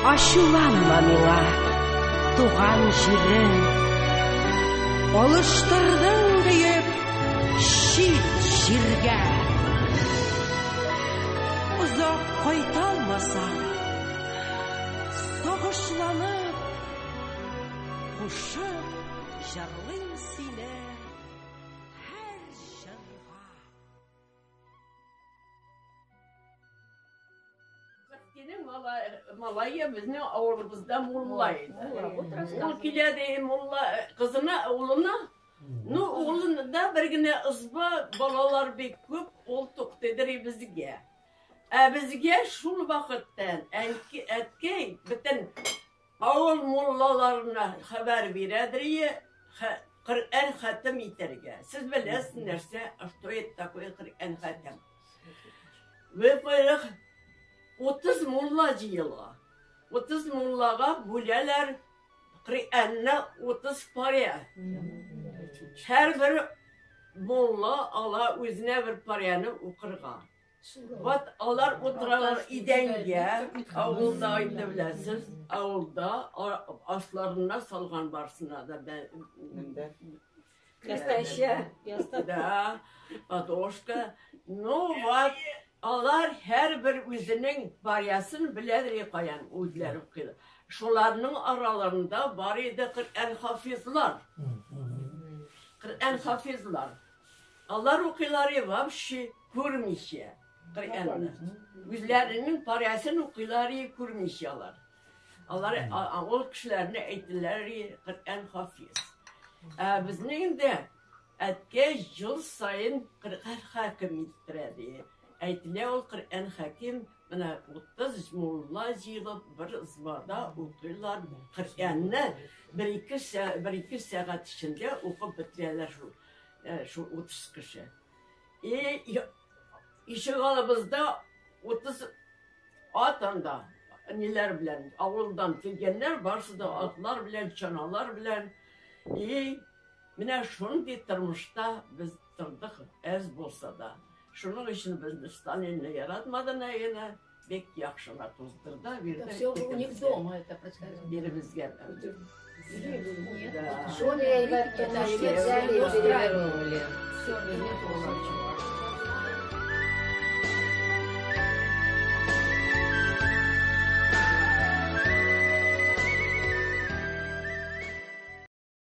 Ачуланма миңа, туган җирем. Алыштырдың диеп чит җиргә. Озак кайталмасам, сагышланып, кушып җырлыйм сине һәр җырга. Мәскәүнең малае безнең авылыбызда мулла иде. Ул килә ди мулла кызына, улына. Ну, улында бер генә ызба, балалар бик күп, ул туктыйдыр безгә. Ә безгә шул вакыттан әнки, әткәй бөтен авыл муллаларына хәбәр бирәдер, Коръән хәтем итәргә. Сез беләсез нәрсә, что это такое Коръән хәтем. Во-первых, 30 мулла җыела. 30 муллага бүләләр Коръәнне 30 парә. Һәрбер мулла ала үзенә бер парәне укырга. Вот алар утыралар идәнгә, авылда инде беләсез, авылда асларына салган барсына да. Настоящая. Да, подушка. Ну вот, алар һәрбер үзенең парясын беләдер каян үзләре укыйлар. Шуларның араларында бар иде Коръән хафизлар. Коръән хафизлар. Алар укыйлар и вообще күрмичә Коръәнне. Үзләренең парясын укыйлар и күрмичә алар. Алар ул кешеләрне әйтеләр и Коръән хафиз. Ә безнең инде әткәй ел саен Коръән хаким иттерә ди. Әйтелә ул Коръән хаким, менә 30 мулла җыелып бер ызбада укыйлар Коръәнне бер-ике сәгать эчендә укып бетерәләр шул, шул 30 кеше. И ишегалыбызда 30 ат анда, ниләр белән, авылдан килгәннәр, барысы да атлар белән, чаналар белән. И менә шундый тормышта без тордык, әз булса да. Шуның өчен безне Сталинны яратмады генә, бик яхшыга туздырды, бирде. Все у них дома это происходило. Бирде безгә. Нет. Да. Шуны әйбәт тормышны взяли и перевернули. Все, нет.